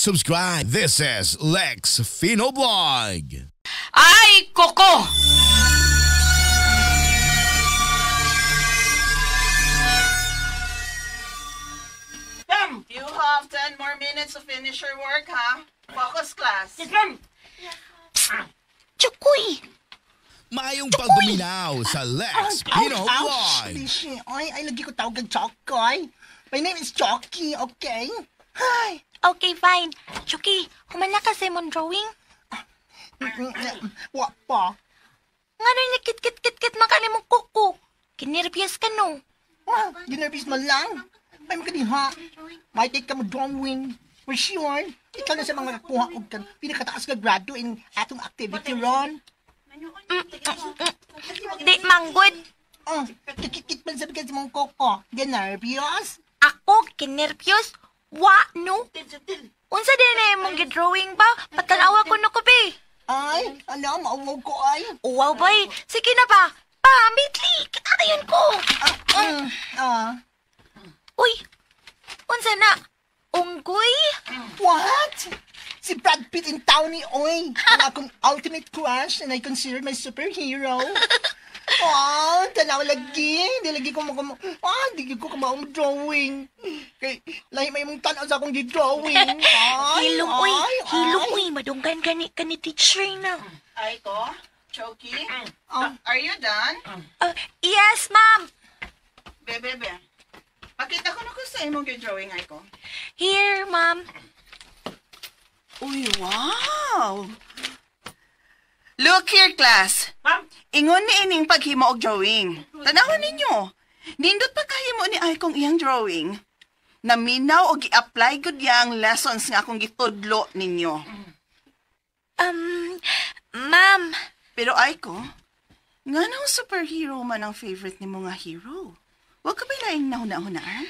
subscribe. This is Lex Fino Vlog. Ay, koko! You have 10 more minutes to finish your work, ha? Focus, class. Chukoy! Maayong pagduminaw sa Lex Pino Ouch! Vlog. Bishi, ay, ay, lagi ko tawag ang Chokoy. My name is Choky, okay? Hi! Okay, fine. Chucky, humana ka sa imong drawing. Wa pa. Nga na nakit-kit-kit-kit man mong kuko. Kinerbyas ka no. Wah, ginervous man lang. Ay, makadiha. May take ka mo drawing. For sure, ikaw na sa mga nakuha og kan pinakataas nga grado in atong activity ron. Di manggod. Oh, kikikit man sa bigan sa mong koko. Ginervyos? Ako, kinerbyos? Wa, no? Unsa din na imong gidrawing ba? Patanawa ko no ko, be. Ay, ala, mauwaw ko ay. Uwaw, bay. Sige na ba? Pa, mitli. Kita na ko. Ah, ah. Uy, unsa na? Unggoy? What? Si Brad Pitt in town ni Oy. Ang akong ultimate crush and I consider my superhero. Ah, tanaw lagi. Di lagi ko makama... Ah, di ko kamaong drawing. Kay, lahi may mong tanaw sa akong di-drawing. Ay, Hilom, uy. ay, Hilom, ay. uy. Madunggan gani ka ni teacher na. Aiko, Choki, Ah. are you done? Yes, ma'am. Be, be, be. Pakita ko na ko sa imong drawing, Aiko. Here, ma'am. Uy, wow! Look here, class. Ingon ni ining paghimo og drawing. Tanawon ninyo. Nindot pa kahimo ni Aikong iyang drawing. Naminaw og gi-apply gud niya ang lessons nga akong gitudlo ninyo. Ma'am. Pero Aiko, nganong superhero man ang favorite nimo nga hero? Wa ka ba laing nahuna-hunaan?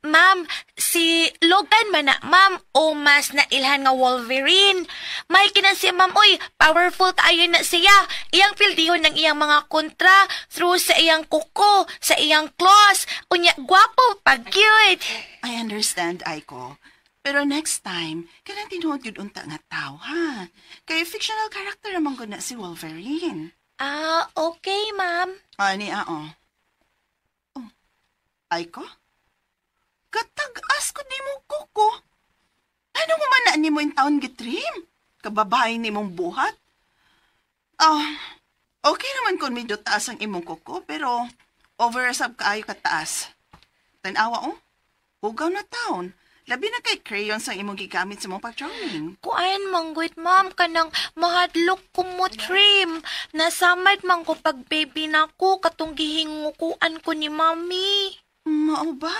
Ma'am, si Logan man na, ma'am, o mas nailhan nga Wolverine. May kinan siya, ma'am, uy, powerful kaayo na siya. Iyang pildihon ng iyang mga kontra through sa iyang kuko, sa iyang claws. Unya, gwapo, pag cute. I understand, Aiko. Pero next time, kanang tinuod yun unta nga tao, ha? Kay fictional character ramang gud na si Wolverine. Ah, okay, ma'am. Ani, ah, oh. Oh, Aiko? Katag-as ko di mo kuko. Ano mo man na ni mo in taon gitrim? Kababae ni mong buhat? Oh, okay naman kung medyo taas ang imong kuko, pero over sab kaayo kataas. Tanawa, oh. Hugaw na taon. Labi na kay crayons ang imong gigamit sa mong pag-drawing. Kuan mangguit, ma'am, kanang mahadlok ko mo trim. Nasamad man ko pag baby na ko, katong gihingukuan ko ni mami. Mao ba?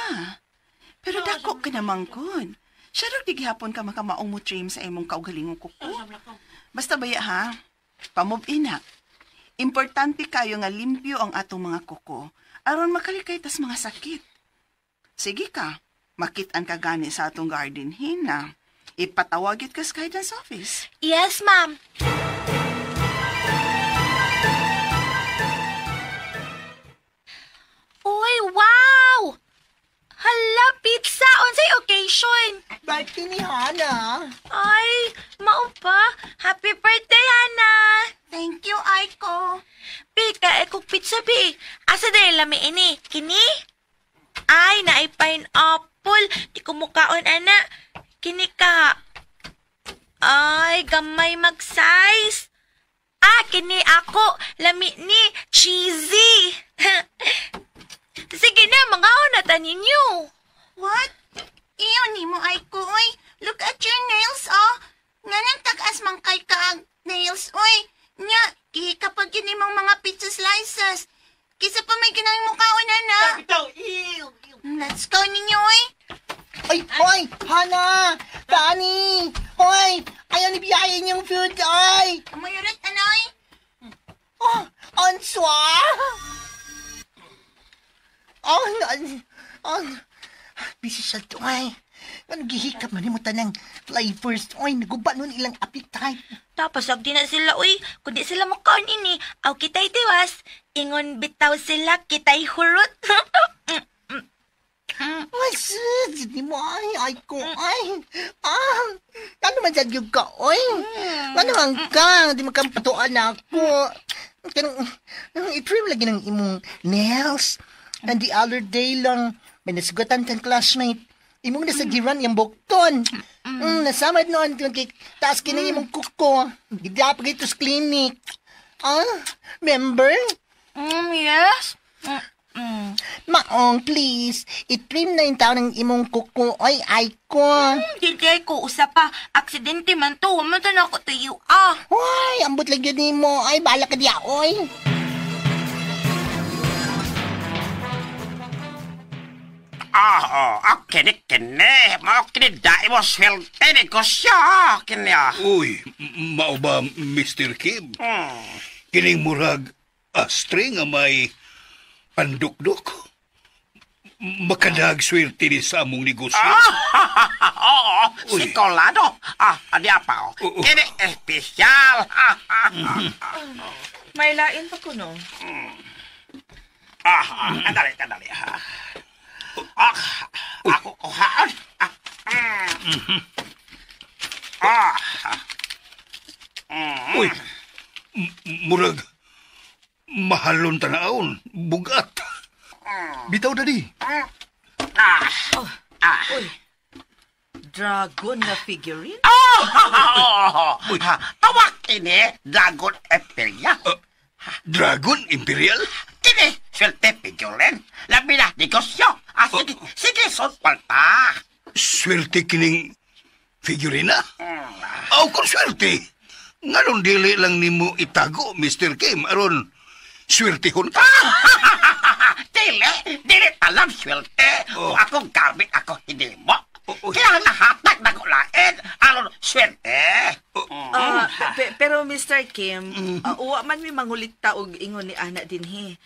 Pero dako ka naman kun. Siya raw di gihapon ka makamaong mo trim sa imong kaugalingong kuko. Basta baya ha, pamove ina. Importante kayo nga limpyo ang atong mga kuko aron makalikay tas mga sakit. Sige ka, makit-an ka gani sa atong garden hina. Ipatawagit ka sa guidance office. Yes, ma'am. Uy, wow! Hala, pizza! Unsay occasion? Birthday ni Hana. Ay, mao pa. Happy birthday, Hana! Thank you, Aiko. Pika, eh, kung pizza, bi. Asa dahil lami ini? Kini? Ay, naay pineapple. Di ko mukaon, ana. Kini ka. Ay, gamay mag-size. Ah, kini ako. Lami ni. Cheesy. Sige na, mga na ninyo. What? Iyo ni mo ay ko, oy. Look at your nails, oh. Nga nang tag-as man kay kaag nails, oy. Nya, gihikapag yun imong mga pizza slices. Kisa pa may ginang mukhaon na na. Let's go ninyo, oy. Ay, hoy! Hana! Dani! Hoy! Ayaw ni biyahe niyong food, ay! Amoy ulit, anoy. Oh, answa! Oh, oh, busy siya to, ay. Ano gihikap man mo tanang flavors, oy, naguba nun ilang appetite. Tapos ag di na sila, uy, kundi sila mukaon ini, aw kitay tiwas, ingon bitaw sila, kitay hurot. Ay, sus, di mo, ay, ay ko, ay. Ah, ano man dyan yung ka, oy? Ano ang ka? Di makampatuan ako. Kanang, i-trim lagi ng imong nails. And the other day lang, may nasugatan kang classmate. Imong nasagiran yung bukton. Nasamad noon, kay taas kini imong kuko. Gidapag ito sa clinic. Ah, member? Yes. Maong, please. I-trim na yung taon ng imong kuko. Ay, ay ko. Dili ko usa pa. Aksidente man to. Wa man to na ako tuyo ah. Ay, ambot lang yun mo. Ay, bahala ka diya, oy. Ah, oh, kini kini. Mao kini dai mo swerte negosyo. Kini ah. Uy, mao ba, Mr. Kim? Kining murag astre nga may pandukdok. Makadag swerte ni sa among negosyo. Oo, Uy. si Colado. Ah, adi pa oh. Oo. Kini espesyal. May lain pa ko, no? Ah, andali, andali. Ah, ako kuhaan. Ah, Ah. Uy, murag mahalon tanawon, bugat. Bitaw, daddy. Ah. Ah. Uy, dragon na figurine? Oh, tawag kini Dragon Imperial. Dragon Imperial? Kini, swerte figurine. Labi na negosyo. Ah, sige, sige, son kwalta. Swerte kining figurina? Aw, kung swerte. Nganong dili lang nimo itago, Mr. Kim, aron swertehon ka. Dili, dili talam swerte. Oh. Kung akong gamit, ako hindi mo. Oh, oh. Kaya nahatag na ko lain, aron swerte. Ah, pero Mr. Kim, uwa man mi mangulit ta og ingon ni ana dinhi.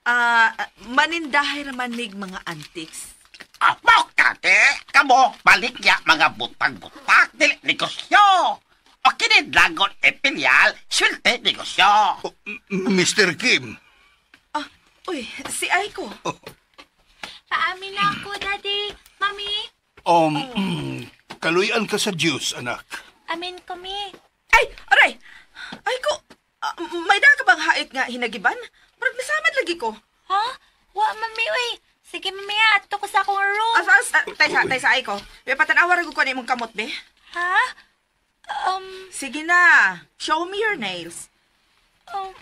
Ah, manindahay raman mig mga antics. Ah, mao kate, kamo, balik ya mga butang-butang, dili negosyo. O kini Dragon Imperial, swerte negosyo. Oh, Mr. Kim, Ah, uy, si Aiko. Paamin na ako, Daddy. Mami, kaluyan ka sa Diyos, anak. amin kami. Ay, aray! Aiko, may da ka bang hait nga hinagiban? Murag nasamad lagi ko. Ha? Wa, mami, uy. Sige, mami, ato ko sa akong room. As, as, taysa, Aiko. Be, patanawa ra ko na imong kamot, be. Ha? Sige na, show me your nails. Oh,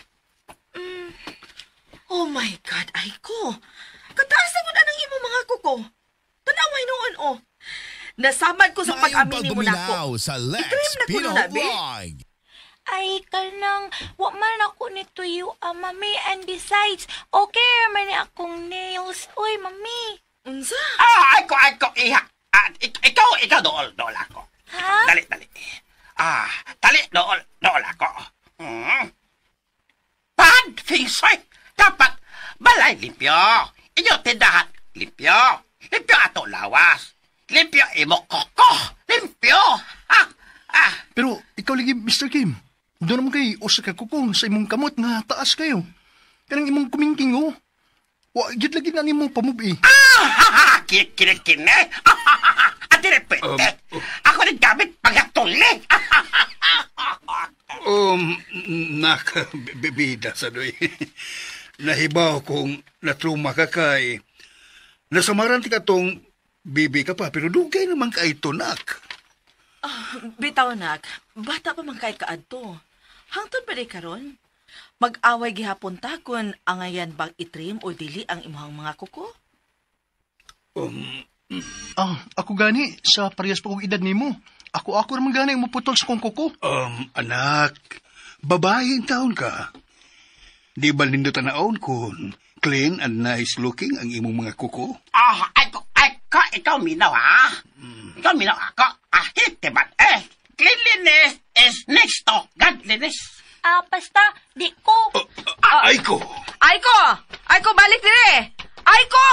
Oh my God, Aiko. Kataas na mo na ng imong mga kuko. Tanaway noon, oh. Nasamad ko sa Maayong pag-amin mo nako. pagduminaw sa Lex I-trim na ko Pino na, be. Vlog. Ay, kanang, wa man ako ni tuyo, ah, mami. And besides, okay man ni akong nails. Uy, mami. Unsa? Ah, ako, iha. Ah, ikaw, dool, dool ako. Ha? Dali, dali. Ah, dali, dool, dool ako. Bad feng shui. Dapat, balay limpyo. Inyo tindahan, limpyo. Limpyo ato lawas. Limpyo imo koko. Limpyo. Ah, ah. Pero ikaw lagi, Mr. Kim. Doon naman kay usa ka kuko sa imong kamot nga taas kayo. Kanang imong kumingking, oh. Wa, gid lagi na nimo pamubi. Ah, kine, kine, kine. At repente, ako rin gamit pagkatuli. Nak, bibida sa doy. Nahibaw kung natruma ka kay. Nasamaran ti ka tong bibi ka pa, pero dugay naman kay ito, nak. Bitaw, nak. Bata pa man kay kaadto. Hangtod ba di karon? Mag-away gihapon ta kun angayan bang itrim o dili ang imuhang mga kuko? Ah, ako gani, sa parehas pa kong edad nimo. Ako raman gani ang muputol sa kong kuko. Anak, babae taon ka. Di ba nindot tanaon kung clean and nice looking ang imong mga kuko? Ah, ako, ako, ikaw minaw, ha? Ikaw minaw ako. Ah, hitiman, eh. Cleanliness is next to godliness. Ah, basta, di ko. Ay ko! Aiko! Aiko, balik dire! Aiko!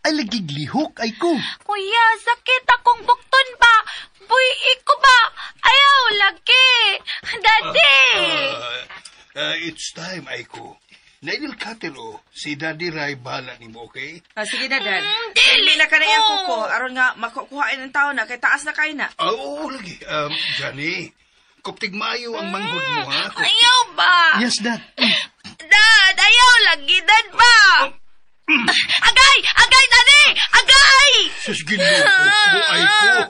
Ay, lagiglihok, ay ko. Kuya, sakit akong bukton ba? Buy ko ba? Ayaw, lagi. Daddy! It's time, Aiko. Nainil cutter, oh. Si Daddy Ray bahala nimo, okay? Ah, sige na, Dad. Dili na ka na iyang ko. kuko. Aron nga, makukuhain ang tao na. Kay taas na kayo na. Ah, oo, lagi. Johnny, kuptig maayo ang manghod mo, ha? Ayaw ba? Yes, Dad. Dad, ayaw lagi, Dad ba? Agay! Agay, Daddy! Agay! Sus, ginoo ko, Aiko.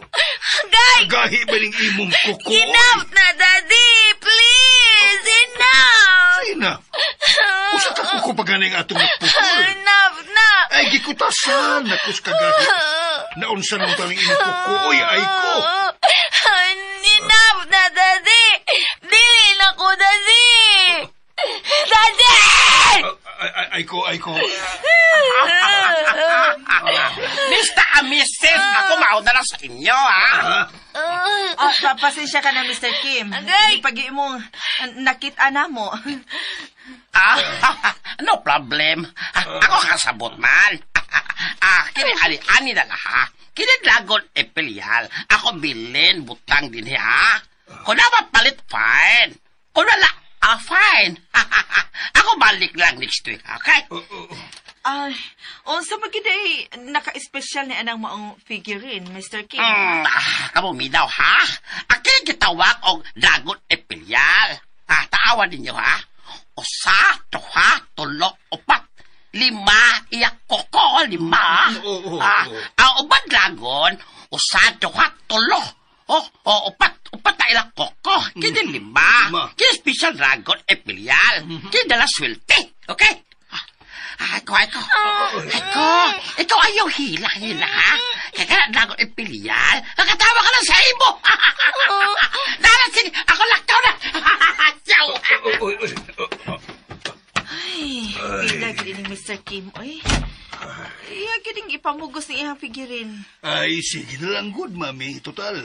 Agay! Gahi ba ning imong kuko? Enough na, Daddy! Please! Enough! Enough. Usa ka kuko pa ganing atong nagpukol. Enough na! Ay, gikutasan na kus kagahi. Naunsa nang taning imong kuko, oy, Aiko. Enough na, Daddy! Dili na ko, Daddy! Daddy! Aiko, Aiko. Mr. and Mrs., ako mauna lang sa inyo, ha? Pasensya ka na, Mr. Kim. Agay! Pag imong nakita na mo. No problem. Ako kasabot man. Kini ani-ani na lang, ha? Kini Dragon Imperial. Ako bilin, butang din, ha? Kung na mapalit, fine. Kung wala, fine. Ako balik lang next week, okay? Ay, unsa man gid ay naka-espesyal ni anang maong figurine, Mr. Kim? Kamo minaw, ha? Ang kinagitawag og Dragon Imperial. Taawan ninyo, ha? Usa, duha, tulo, upat, lima, iyak koko, lima. Oo. Ang uban dragon, usa, duha, tulo. Upat, upat na ilang koko. Kini lima. Lima. Kini special Dragon Imperial. Kini dala swerte. Okay? Ako, ako. Ako, ikaw ayaw hila, hila, ha? Kaya ka Dragon Imperial, nakatawa ka lang sa imo. Dala, sige, ako lakaw na. Ciao. Ay, pila gid ni Mr. Kim, oy. Iya gid ing ipamugos ni iyang figurine. Ay, sige na lang, good, mami. Total,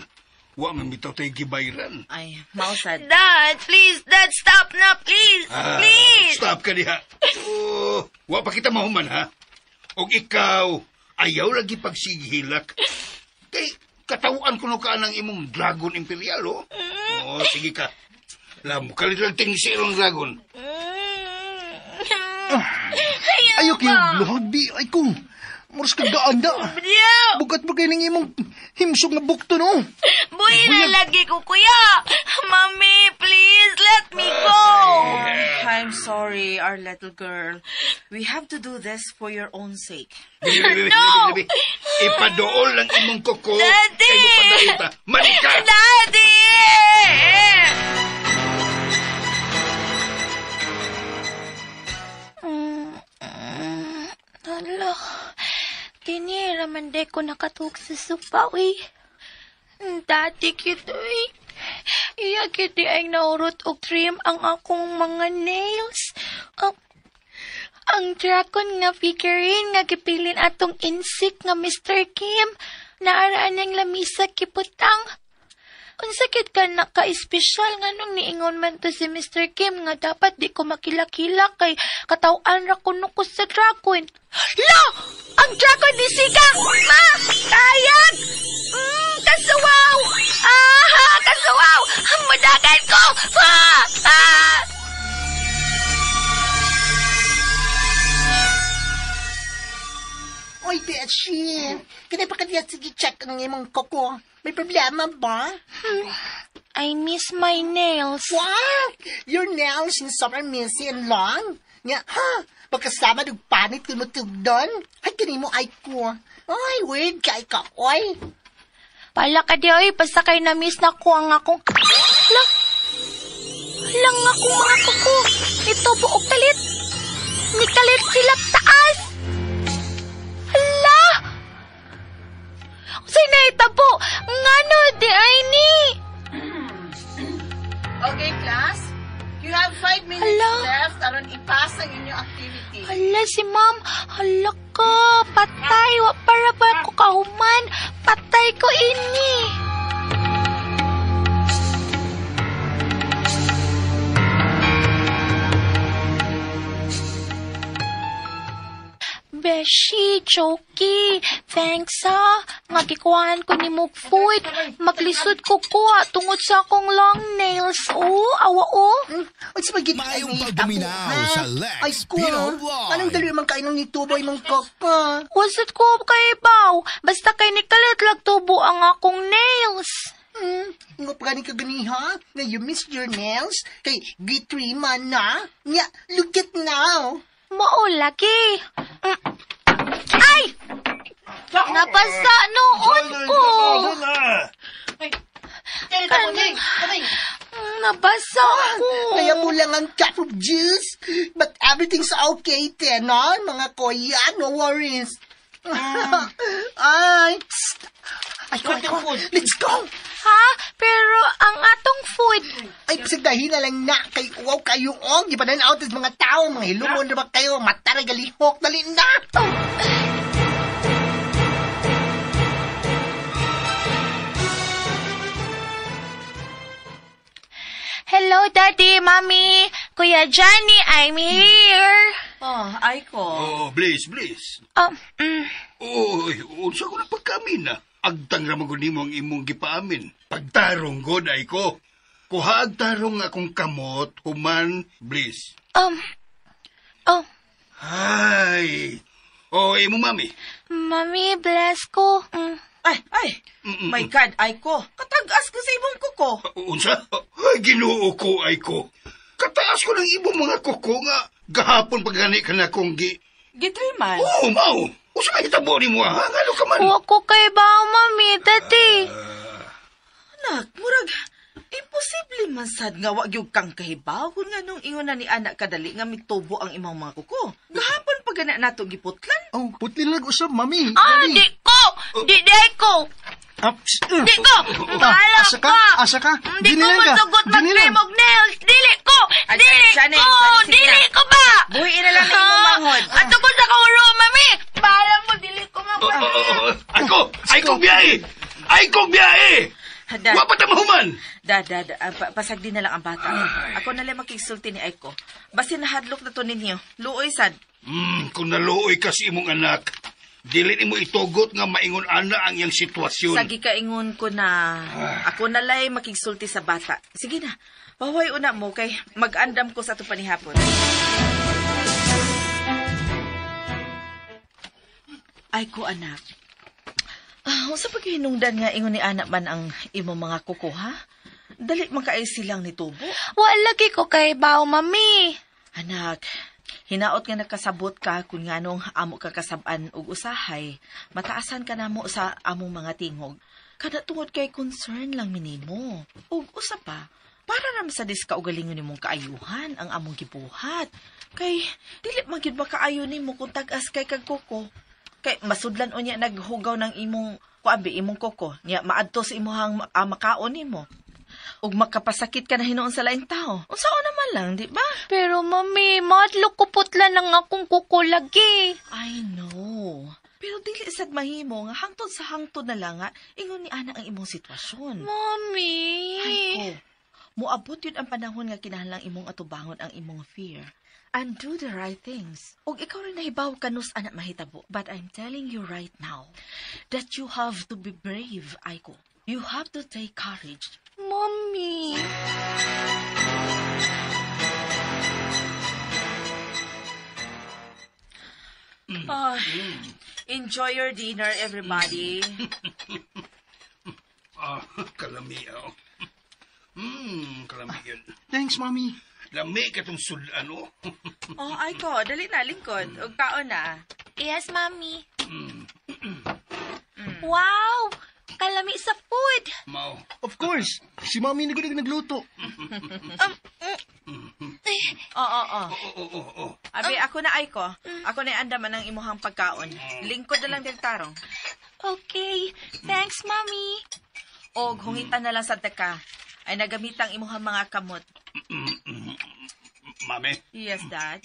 wa man bitaw tayo gibayran. Ay, mausad. Dad, please, Dad, stop na, please. Please. Stop ka diha. Oh, wa pa kita mahuman, ha? Og ikaw, ayaw lagi pagsigihilak. Kay, katawaan ko no ka ng imong Dragon Imperial, oh. Oh, sige ka. Lamo, kalit lang tingsi ang dragon. Ayaw kayo, luhod, bi. Ay ko. Muras ka gaanda. Yeah. Bukat mo kayo ng imong himsog nga bukto, no? Buhi na lagi ko, kuya. Mami, please, let me go. I'm sorry, our little girl. We have to do this for your own sake. No! Ipadool lang imong kuko. Daddy! Kay mo ta. Manika! Daddy! Hala, tinira man de ko nakatug sa sopa, uy. Dati cute, uy. Iya kiti ay naurot og trim ang akong mga nails. Ang dragon nga figurine nga gipilin atong insik nga Mr. Kim. Naaraan niyang lamisa kiputang. Unsa kit ka naka-espesyal nga nung niingon man to si Mr. Kim nga dapat di ko makilakila kay kataw-an ra kuno ko sa dragon. Lo! Ang dragon ni Siga! Ma! Kayag! Kasuwaw! Ah! Kasuwaw! Mudagan ko! Ah! Ah! Oy, Beshi, kinay pa kadiya sige check ang imong kuko. May problema ba? I miss my nails. What? Your nails in summer messy and long? Nga, ha? Pagkasama ng panit kung mutugdon? Ay, kini mo ay ko. Ay, weird kay ka, oy. Pala ka di, oy. Basta kay na-miss na ko ang akong... Hala! Lang akong mga kuko. Ito buok kalit. Nikalit sila taas. Hala! Usay na itabo. Ngano di ay ni? Okay, class? You have 5 minutes Hala. left aron ipas ang inyong activity. Hala si ma'am. Hala ka. Patay. Wa para ba ko kahuman. Patay ko ini. Beshi, Choki, thanks ha. Nga gikuhaan ko ni mog food. Maglisod ko kuha tungod sa akong long nails. Oh, awa oh. Ay, sa magiging Maayong pagduminaw sa Lex Ay, ko. Pino Vlog. Anong dali man kain ng nituboy mong koko? Wasat ko kay baw. Basta kay nikalit lang tubo ang akong nails. Ngo pa gani ka ganiha? Na you missed your nails? Kay gitri man na? Nya, look at now. Mao lagi. Ay! Napasa noon ko. Nabasa ko. Kaya mo lang ang cup of juice. But everything's okay, Tenon. Mga kuya, no worries. Ay, psst. Ay, ko, ay, ko. Let's go! Ha? Pero ang atong food. Ay, pasagdahin na lang na. Kay uwaw kayo, oh. Gipanan out sa mga tao. Mga hilumon na ba kayo? Matara galihok. Dali na! Hello, Daddy, Mommy. Kuya Johnny, I'm here. Oh, ay ko. Oh, please, please. Oy, unsa ko na pagkaamin na. Agtang ra man gud nimo ang imong gipaamin. Pagtarong god ay ko. Kuha agtarong akong kamot human bliss. Oh, Ay. Oh, imo mami. Mommy, bless ko. Ay, my God, ay ko. Katagas ko sa imong kuko. Unsa? Ay, Ginoo ko ay ko. Kataas ko ng imong mga kuko nga gahapon pag gani ka na kong gi. Gitriman. Oo, mao. Unsa may hitabo nimo ha? Ngano ka man? Wa ko kay ba, Mami, Daddy. Anak, murag, imposible man sad nga wa gyud kang kahibaw kung nganong ingon na ni anak kadali nga mitubo ang imong mga kuko. Gahapon pa gana nato giputlan. Oh, putli lang usab, mami. Ah, di ko! Di di ko! Di ko! Bahala Asa ka? Asa ka? Di ko masugot mag-trim og nails! Dili ko! Dili ko! Dili ko ba? Buhiin na lang na imong manghod. Ato ko sa kauro, mami! Bahala mo, dili ko mag- Ako! Ay kong biyahe! Ay kong biyahe! Wa pa ta mahuman! Da, pasagdi na lang ang bata. Ako na lang makigsulti ni Aiko. Basin nahadlok na to ninyo. Luoy sad. Kung naluoy ka sa imong anak, dili nimo itugot nga maingon ana ang iyang sitwasyon. Sagi kaingon ko na ako na lay makigsulti sa bata. Sige na, pahuway una mo kay mag-andam ko sa ato panihapon. Aiko anak. Unsa pa kahinungdan nga ingon ni anak man ang imong mga kuko, ha? Dali man kaay silang nitubo. Wala lagi ko kay bao, mami. Anak, hinaot nga nakasabot ka kung nganong amo ka kasab-an og usahay. Mataasan ka namo sa among mga tingog. Kada tungod kay concern lang minimo. Ug usa pa, para naman sa diskaugalingon nimong kaayuhan ang among gibuhat. Kay dili man gyud makaayo nimo kung tag-as kay kag kuko. Kay masudlan unya naghugaw ng imong kuabi imong koko nya maadto sa imuhang makaon nimo. Ug makapasakit ka na hinuon sa laing tao. Unsaon naman lang, di ba? Pero mami, madlok ko putlan ang akong kuko lagi. I know. Pero dili sad mahimo nga hangtod sa hangtod na lang nga ingon ni ana ang imong sitwasyon. Mami. Ay ko. Moabot yun ang panahon nga kinahanglang imong atubangon ang imong fear. And do the right things. Og ikaw rin nahibaw kanus anak mahitabo. But I'm telling you right now that you have to be brave, Aiko. You have to take courage. Mommy. Oh, enjoy your dinner, everybody. Kalami, oh. Kalami yun. Thanks, Mommy. Lami ka tong sudan, oh. Oh, Aiko, dali na, lingkod. Og kaon na. Yes, Mommy. Wow! Kalami sa food. Mao. Of course. Si Mommy na gud nagluto. Oo. Abi, ako na, Aiko. Ako na andaman ng imuhang pagkaon. Lingkod na lang din tarong. Okay. Thanks, Mommy. Og hungitan na lang sa teka. Ay nagamitang imuhang mga kamot. Mami? Yes, Dad.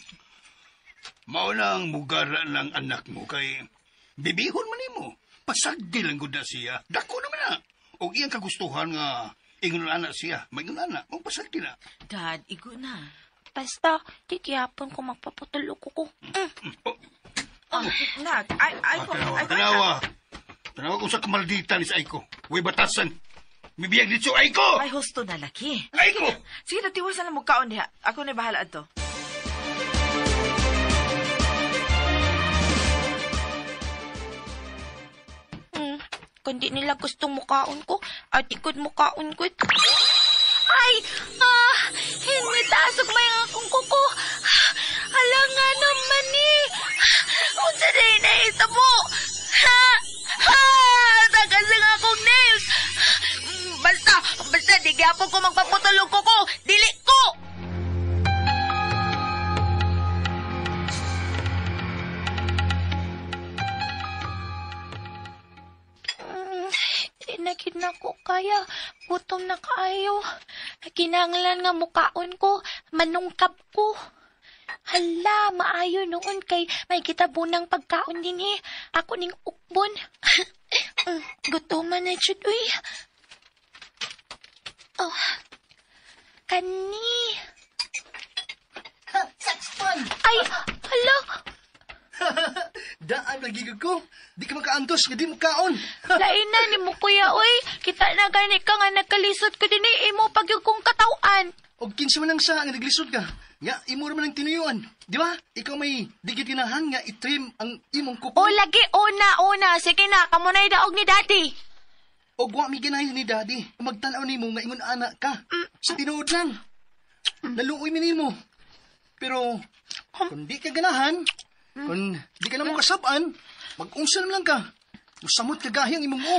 Mao na ang mugara ng anak mo kay bibihon man nimo. Pasagdi lang gud na siya. Dako naman na. Og iyang kagustuhan nga ingon ana siya. Maingon ana, mong pasagdi na. Dad, igo na. Basta, titiyapon ko magpaputol ko. Nak, ay ko, Tanawa, ay ko. tanawa. Tanawa kung sa kamaldita ni sa Aiko. Uy, batasan. Mibiyag dito, Aiko! Ay, husto na laki. Aiko! Sige, natiwasan na mo kaon diha. Ako na bahala adto. Kung di nila gustong mukaon ko, at ikot mukaon ko. Ay! Ah! Hindi tasok may akong kuko. Hala nga naman eh. Unsa na inaisa mo? Ha? Ha! Tagas ang akong nails. Basta, di gyapon ko magpaputol og kuko. Dili ko! Di na ko kaya. Gutom na kaayo. Kinanglan nga mukaon ko. Manungkap ko. Hala, maayo noon kay may kitabunang pagkaon din eh. Ako ning ukbon. Gutoman na jud uy. Oh. Kani. Saxton! Ay, hala. Daan lagi ko. Di ka makaantos nga di mo kaon. Lain na ni mo kuya, oy. Kita na gani ka nga nagkalisod ko din eh. Imo pag yung kong katawan. Og kinsa man ang sa nga naglisod ka. Nga imo ra man ang tinuyuan. Di ba? Ikaw may digit ginahan nga itrim ang imong kuko. O lagi, una. Sige na, kamo na daog ni daddy. Og wa mi ganahin ni daddy. Magtan-aw nimo nga ingon ana ka. Sa tinuod lang. Naluoy mi nimo. Pero kung di ka ganahan, kung di ka na mo kasab-an, mag-unsa naman lang ka. Musamot ka gahi ang imong o.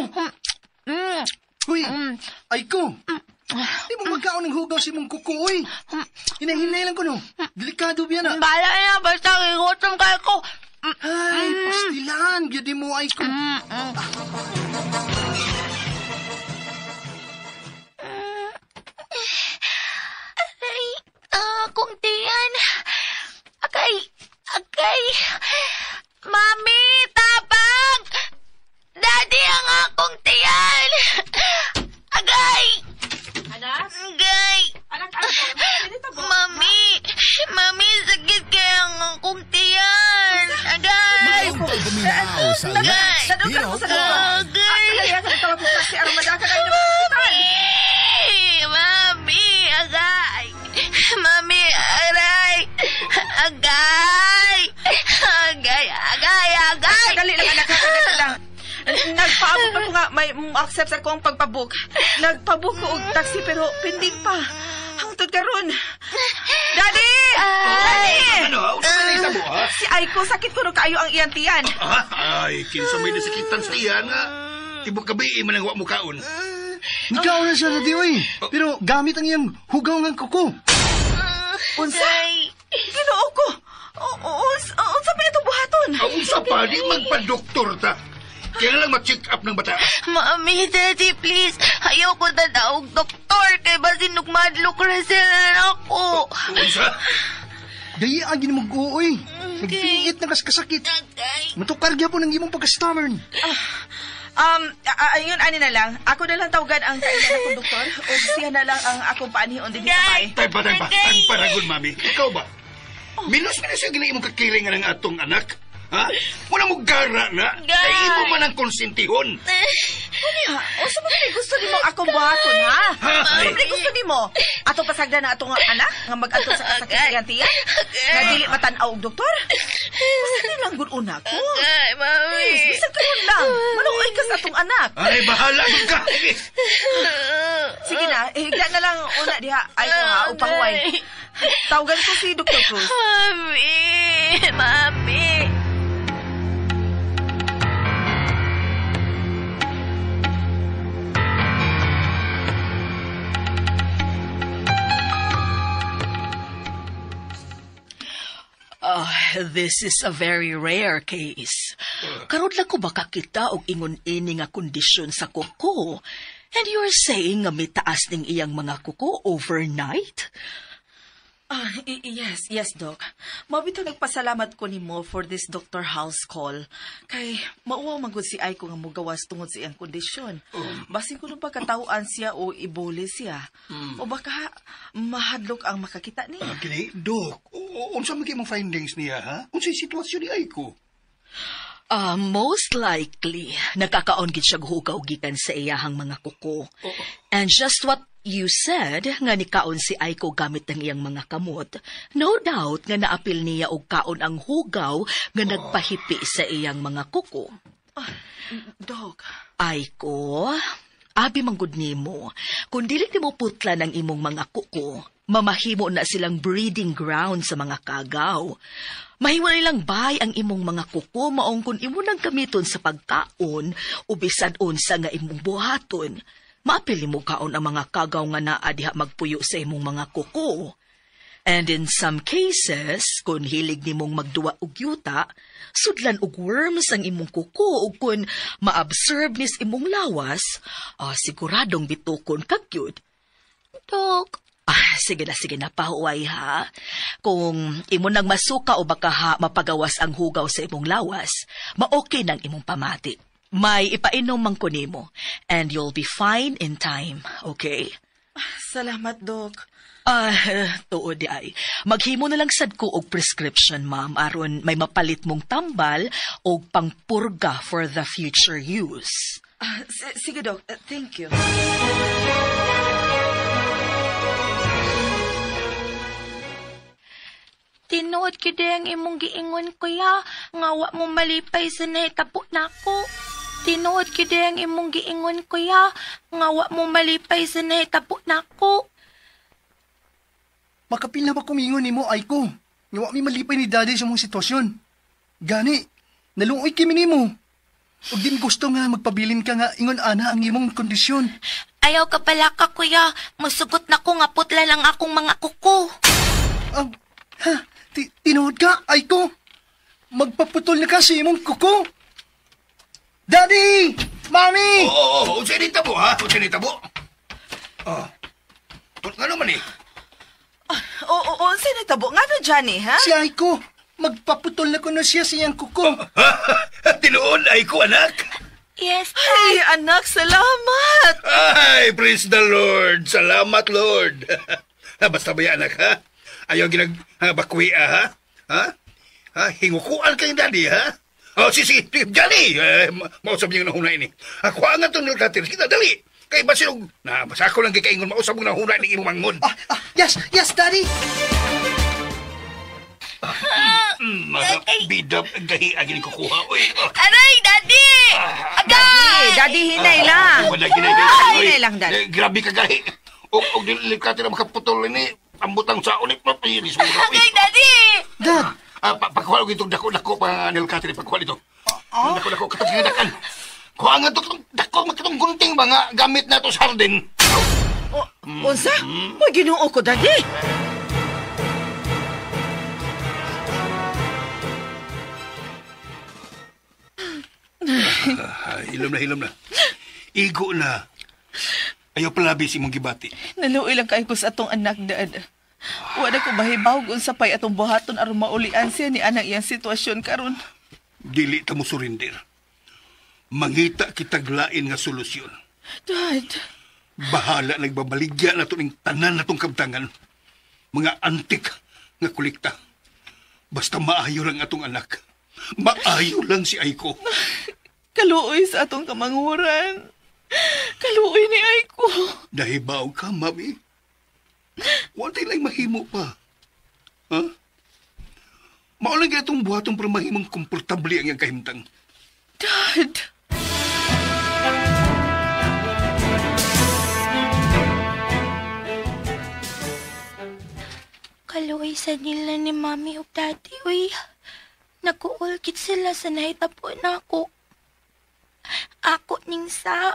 Huy, ay ko. Di mo magkaon ng hugaw sa imong kuko, uy. Hinahinay lang ko, no. Delikado biya na. Bahala na, basta igutom kayo ko. Ay, pastilan. Gyud mo ay ko. Ay, akong tiyan. Agay, agay. Mami, tabang! Daddy, ang akong tiyan! Agay! Anak? Agay! Anak, anak. Mami! Mami, sakit kaya ang akong tiyan! Agay! Maayong paminaw sa Lex Pino Blog. Agay! Kaya ka nagtawag ko kasi armada ka kayo ng hospital. Mami, agay! Mami, aray! Agay! Agay, agay, agay! Dali lang, anak. Dali lang. Nagpaabot pa ko nga, may accept sa akong pagpabook. Nagpabook ko og taxi pero pending pa. Hangtod karon. Daddy! Daddy! Ano? Unsa man ang mo, ha? Si Aiko, sakit ko no kaayo ang iyang tiyan. Ay, kinsa may nasakitan sa iya nga. Tibok gabi man ang wa mo kaon. Ikaw na siya, daddy, uy. Pero gamit ang iyang hugaw ng kuko. Unsa? Ginoo ko. Unsa pa itong buhaton? Unsa pa, di magpa-doktor ta. Kaya lang ma-check up ng bata. Mami, Daddy, please. Ayaw ko tadaog doktor. Kay basin nagmadlok na ako. Unsa? Dayaan gini mag-uuy. Nagpiit na kas kasakit. Matukar gyapon ang imong pagka-stubborn. Ayun, ani na lang. Ako na lang tawagan ang kailan akong doktor. O siya na lang ang akong paanhion din sa bay. Tagpa, tagpa. Tagparagon, mami. Ikaw ba? Minus yung gina imong kakilingan ng atong anak. Ha? Wala mo gara na. Kay imo man ang konsentihon. Unya, o sa mga gusto nimo akong buhaton, ha? Ay. Sa mga gusto nimo? Ato pasagdan na atong anak nga mag-adto sa kasakit sa iyang tiyan? Nga dili matan-aw og doktor? Basta di lang gud una ko. Ay, mami. Please, bisan karon lang. Maluoy ka sa atong anak. Ay, bahala gud ka. Sige na, higla na lang una diha. Ay ko ha, upahuway. Tawagan ko si Dr. Cruz. Mami, mami. This is a very rare case. Karon lang ko makakita og ingon ini nga kondisyon sa kuko. And you're saying nga mitaas ning iyang mga kuko overnight? Yes, Doc. Mabito nagpasalamat ko nimo for this Dr. House call. Kay mauwaw man gud si Aiko nga mogawas tungod sa iyang kondisyon. Basin ko nung pagkatawaan siya o ibuli siya. O baka mahadlok ang makakita niya. Kini, Dok, unsa man kay imong findings niya, ha? Unsay sitwasyon ni Aiko? Most likely, nakakaon gid siya hugaw gikan sa iyahang mga kuko. And just what you said, nga nikaon si Aiko gamit ang iyang mga kamot, no doubt nga naapil niya og kaon ang hugaw nga nagpahipi sa iyang mga kuko. Dok. Aiko, abi manggod nimo, kung dili nimo putlan ang imong mga kuko, mamahimo na silang breeding ground sa mga kagaw. Mahimo nilang bay ang imong mga kuko maong kung imo nang gamiton sa pagkaon o bisan unsa nga imong buhaton. Maapili mo kaon ang mga kagaw nga naa diha magpuyo sa imong mga kuko. And in some cases, kung hilig nimong magduwa og yuta, sudlan og worms ang imong kuko ug kung maabsorb nis imong lawas, siguradong bitukon ka gyud. Dok. Sige na, pahuway ha. Kung imo nang masuka o baka ha, mapagawas ang hugaw sa imong lawas, ma-okay nang imong pamati. May ipainom man ko nimo, and you'll be fine in time, okay? Salamat, Dok. Tuod di ay. Maghimo na lang sad ko og prescription, ma'am, aron may mapalit mong tambal og pangpurga for the future use. Sige, Dok. Thank you. Tinuod gyud ang imong giingon, kuya, nga wa mo malipay sa nahitabo nako. Tinuod gyud ang imong giingon, kuya, nga wa mo malipay sa nahitabo nako. Makapil na ba kumingon nimo, Aiko? Nga wa mi malipay ni Daddy sa mong sitwasyon. Gani, naluoy kimi nimo. Ug di mi gusto nga magpabilin ka nga ingon ana ang imong kondisyon. Ayaw ka pala ka, kuya. Musugot na ko nga putla lang akong mga kuko. Ha? Tinuod ka, Aiko? Magpaputol na ka sa imong kuko? Daddy! Mami! Oo, unsay nitabo, ha? Unsay nitabo? Oh. Ano man eh? Oo, unsay nitabo? Ngano, Johnny, ha? Si Aiko, magpaputol na kuno siya sa iyang kuko. Tinuod, Aiko, anak? Yes, Ay, anak, salamat! Ay, praise the Lord! Salamat, Lord! Basta ba yan, anak, ha? Ayaw ginag-bakwia, ha? Ha? Ha? Hingukuan kayong daddy, ha? Oh, sige, Johnny! Mausap niyo na hunay ni. Ako ang itong nilkatir. Kita, dali! Kay basilog, na, basta ako lang kikaingon, mausap mo na hunay ni imong mangon. Yes, yes, daddy! Mga bidab, gahi, agin kukuha, uy. Aray, daddy! Agay! Daddy, hinay lang. Hinay lang, daddy. Grabe ka, gahi. O, nilkatir na makaputol ni. Ambutang sa ulit, Agay, daddy! Dad! Pagkuha ko itong dako-dako pa, nilkatir, pagkuha dito. Dako-dako, katong sinadakan. Kuha nga itong dako, makitong gunting mga gamit na ito sa hardin. Unsa? Uy, Ginoo ko, daddy! Hilom na, hilom na. Igo na. Ayaw palabis imong gibati. Naluoy lang kayo ko sa atong anak, Dad. Wala ko mahibaw kung sa pay atong buhaton aron maulian siya ni anang iyang sitwasyon karon. Dili ta mo surinder. Mangita kitag lain nga solusyon. Dad. Bahala nagbabaligya na to ning tanan natong kabtangan. Mga antik nga kolekta. Basta maayo lang atong anak. Maayo lang si Aiko. Kaluoy sa atong kamanguran. Kaluoy ni Aiko. Nahibaw ka, mami. Wala tayo lang mahimo pa. Ha? Maulang ganitong buhatong para mahimong komportable ang iyang kahimtang. Dad! Kaluoy sa nila ni Mami ug Daddy, uy. Nag-uulkit sila sa nahitabo na ako. Ako ning sa.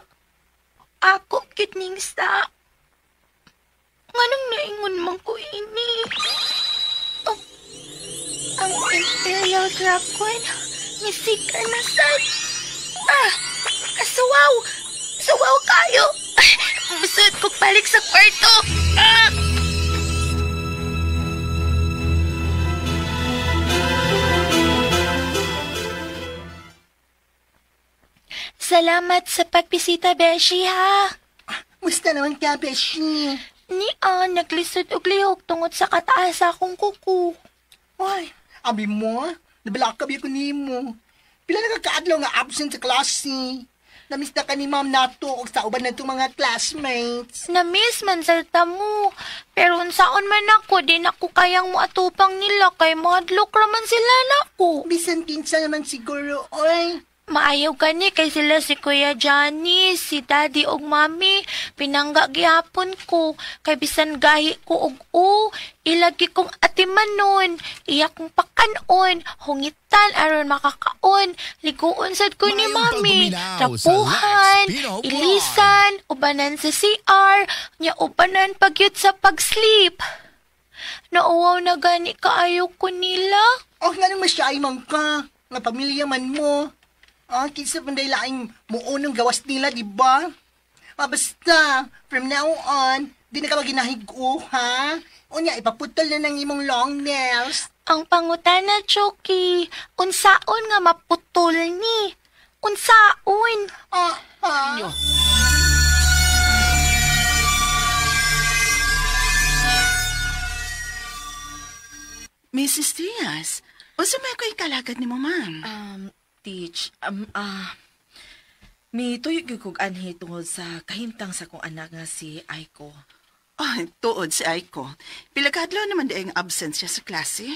Ako kit ning sa. Nganong naingon man ko ini? Oh, ang Imperial Dragon, misika na sad. Kasuwaw! Suwaw kayo! Musod kong balik sa kwarto! Ah! Salamat sa pagbisita, Beshi, ha? Musta naman ka, Beshi? Ni-a, naglisod og lihok tungod sa kataas akong kuko. Ay, abi mo, nabalak kabi ko nimo. Pila na ka kaadlaw nga absent sa klase. Namiss na ka ni ma'am nato og sa uban natong mga classmates. Namiss man sa tamo. Pero unsaon man ako, di na ko kayang moatupang nila kay mahadlok raman sila nako. Bisan kinsa naman siguro, oy. Maayaw gani kay sila si Kuya Johnny, si Daddy og Mami. Pinangga gihapon ko kay bisan gahi ko og u, ilagi kong atimanon, iya kong pakanon, hungitan aron makakaon, liguon sad ko ni Maayong Mami, pagpaminaw sa trapuhan, Lex Pino Blog. ilisan, ubanan sa CR, nya ubanan pagyud sa pag-sleep. Nauwaw na gani kaayo ko nila. Oh, nga nang masyay man ka. Nga pamilya man mo. Ah, kinsa man dahil laing muunong gawas nila, di ba? Ah, basta, from now on, di na ka maginahigo, ha? Unya, ipaputol na ng imong long nails. Ang pangutana, Chucky, unsaon nga maputol ni? Unsaon? Ah, ah. Mrs. Diaz, unsa may ko'y kalagad nimo, ma'am? Teach, mi tuyok gyud kog anhi tungod sa kahimtang sa akong anak nga si Aiko. Oh, tuod si Aiko. Pila ka adlaw naman di ang absent siya sa klase.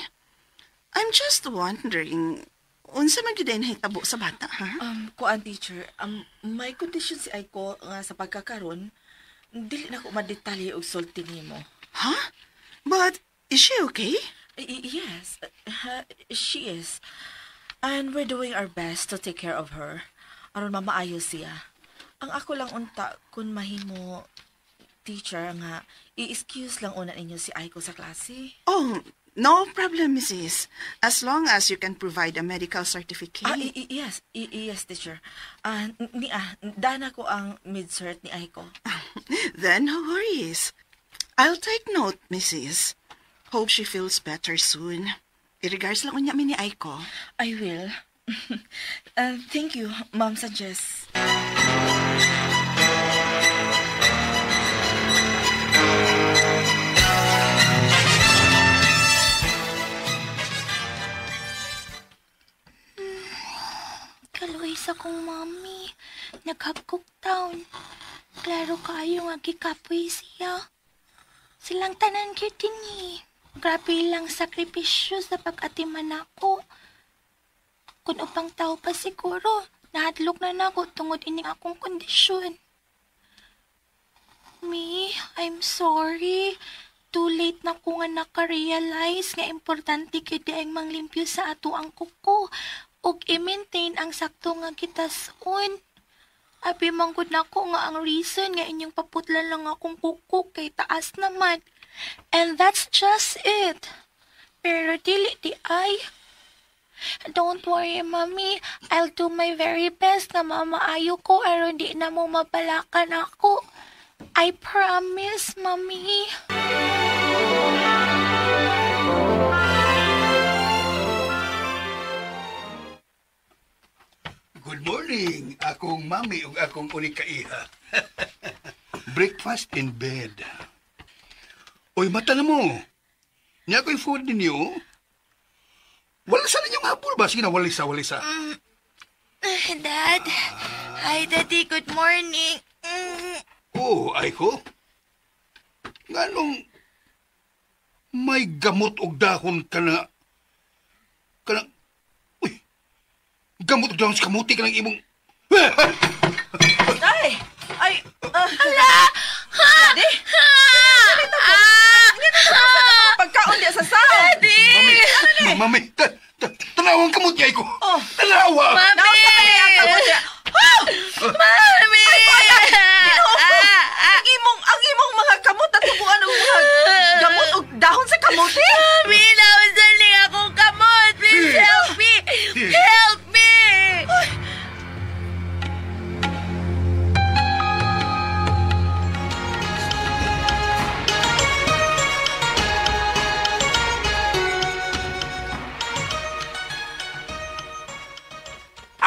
I'm just wondering, unsa man gyud ay nahitabo sa bata, ha? Kuan teacher, may kondisyon si Aiko nga sa pagkakaron, dili na ko madetalye og sulti nimo. Huh? But is she okay? Yes, she is. And we're doing our best to take care of her. Aron mamaayo siya. Ang ako lang unta kun mahimo teacher nga i-excuse lang una ninyo si Aiko sa klase. Oh, no problem, Mrs. As long as you can provide a medical certificate. Yes, yes, teacher. Dana ko ang mid-cert ni Aiko. Then no worries. I'll take note, Mrs. Hope she feels better soon. I-regards lang unya mi ni Aiko. I will. Thank you, Ma'am Sanchez. Kaluoy sa kong mami. Naghagkok town. Klaro kaayo nga gikapoy siya. Silang tanan cute ni. Grabe lang sakripisyo sa pag-atiman ako. Kung upang tao pa siguro, nahadlok na nako tungod ining akong kondisyon. Mi, I'm sorry. Too late na ko nga naka-realize nga importante gyud ang manglimpyo sa ato ang kuko ug i-maintain ang sakto nga gitason. Abi manggod nako nga ang reason nga inyong paputlan lang akong kuko kay taas naman. And that's just it. Pero dili di ay. Don't worry, Mami. I'll do my very best na mamaayo ko aron di na mo mabalakan ako. I promise, Mami. Good morning, akong mami ug akong unika iha. Breakfast in bed. Oy, mata na mo. Niya ko'y food ninyo. Wala sa ninyong habol ba? Sige na, walisa, walisa. Dad. Hi, Daddy. Good morning. Oh, Aiko. Nganong may gamot og dahon ka na... Uy, gamot og dahon sa kamuti ka ng imong... Ay! Ay! Hala! Daddy! Pagkaon diya sa sound! Daddy! Mami, tanawang kamot niya, Aiko! Oh. Tanawa! Mami! Mami! Mami! Ang imong mga kamot at tubuan og mga gamot og dahon sa kamote! Mami, nausaling akong kamot! Please help me! Help me!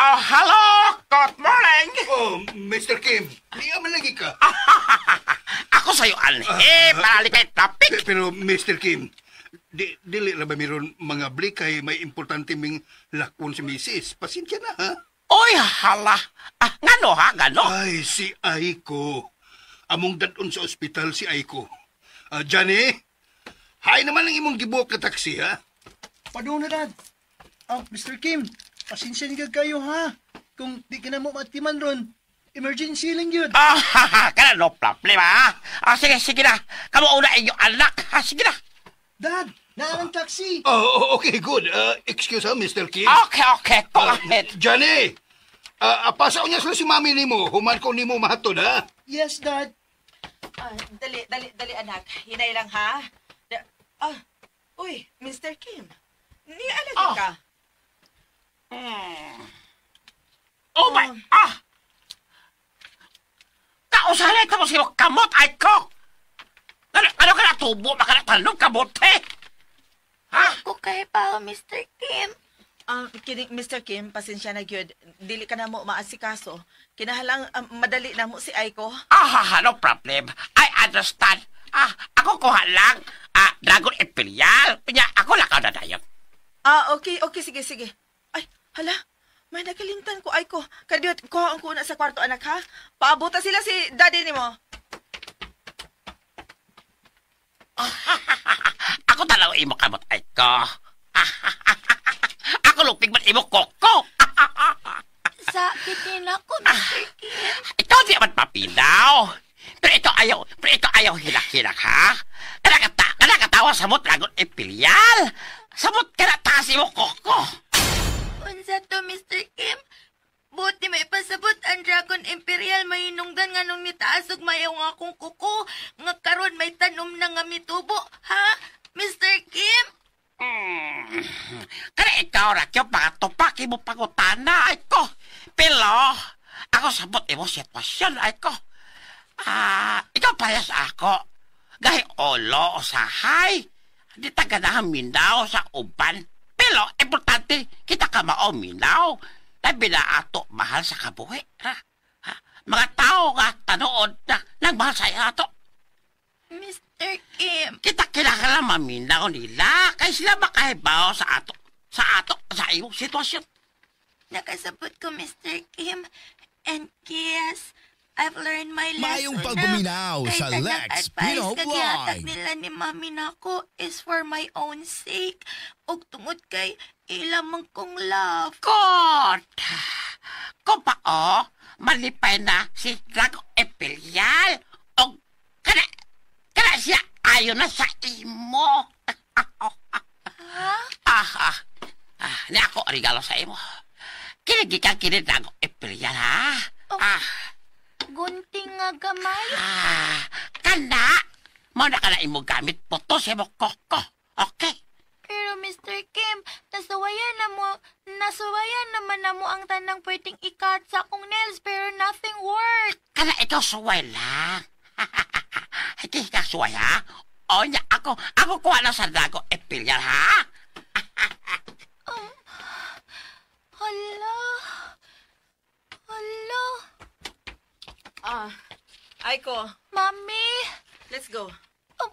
Oh, hello! Good morning! Oh, Mr. Kim, niya man lagi ka. Ako sa'yo, anhe, para likay topic. Pero, Mr. Kim, Dili lang ba meron mga blik kay may importante ming lakon si Mrs. Pasensya na, ha? Oy, hala. Ah, ngano ha, ngano? Ay, si Aiko. Among dadon sa ospital si Aiko. Johnny, hay naman ang imong gibuok na taxi, ha? Padung na, Dad. Ah, Mr. Kim, pasensya ni kayo, ha? Kung di ka na mo matiman ron, emergency lang yun. Ah, ha, ha, kana no problem, ha? Ah, sige, sige na. Kamu una inyong anak, ha? Sige na. Dad, naa ang taxi. Oh, okay, good. Excuse ha, Mr. Kim. Okay, okay, go ahead. Johnny, pasa niya sila si mami nimo. Human ko nimo mahatod, ha? Yes, Dad. Ah, dali, dali, dali anak. Hinay lang ha. Uy, Mr. Kim. Ni alagi ka. Oh my, ah! Kausalay ka mo sino kamot ay ko! Ano ka na tubo, maka na tanom kamote? Ha? Ako kay pa, Mr. Kim. Kini, Mr. Kim, pasensya na gyud. Dili ka na mo maasikaso. Kinahalang madali na mo si Aiko. Ah, ha, no problem. I understand. Ah, ako kuha lang. Ah, Dragon Imperial. Pinya, ako lakaw na dayon. Ah, okay, okay, sige, sige. Ay, hala. May nakalimtan ko, Aiko. Kadiyot, kuha ang kuna sa kwarto, anak, ha? Paabuta sila si daddy ni mo. Ako talaw imo kamot, Aiko. Ako lupig man imo koko. Sakit din ako, Mr. Kim. Ikaw di man papinaw. Pero ito ayaw hilak-hilak, ha? Kanakatawa sa mot Dragon Imperial. Samot ka na taas imo koko. Unsa to, Mr. Kim? Buti may pasabot ang Dragon Imperial mahinungdan nga nung nitaas og mayaw nga akong kuko nga karon may tanom na nga mitubo, ha? Mr. Kim? Kana ikaw ra kyo pagatupak imo pangutana ay ko. Pero ako sabot imo sitwasyon ay ko. Ah, ikaw parehas ako. Gahi olo o sahay. Di ta ganahan minaw sa uban. Pero importante kita ka mao minaw. Labi na ato mahal sa kabuhi. Ha? Ha? Mga tao nga tanood na nagmahal sa ato. Mr. Kim. Kita kinahanglan maminaw nila kay sila makahibaw sa ato. Sa ato, sa iyong sitwasyon. Nakasabot ko, Mr. Kim. And yes, I've learned my lesson Maayong na. pagbuminaw Kay sa tanang Lex advice Pino nga gihatag Vlog. nila ni Mami nako is for my own sake. Ug tungod kay ila man kong love. God! Kung pa o, malipay na si Drago Imperial. O kana siya ayo na sa imo. Ha? Ni ako regalo sa imo. Kinigikan kini Drago Imperial, ha? Oh. Ah, Gunting nga gamay. ah, kana. Mo na kana imo gamit puto sa imo koko. Okay? Pero Mr. Kim, nasuwayan naman na mo ang tanang pwedeng ikat sa akong nails pero nothing worked. Kana ikaw suway lang. Hindi ka suway, ha? O niya, ako kuha na sa Drago Imperial, ha? Hala. Hala. Ah, Aiko, Mami. let's go. Oh,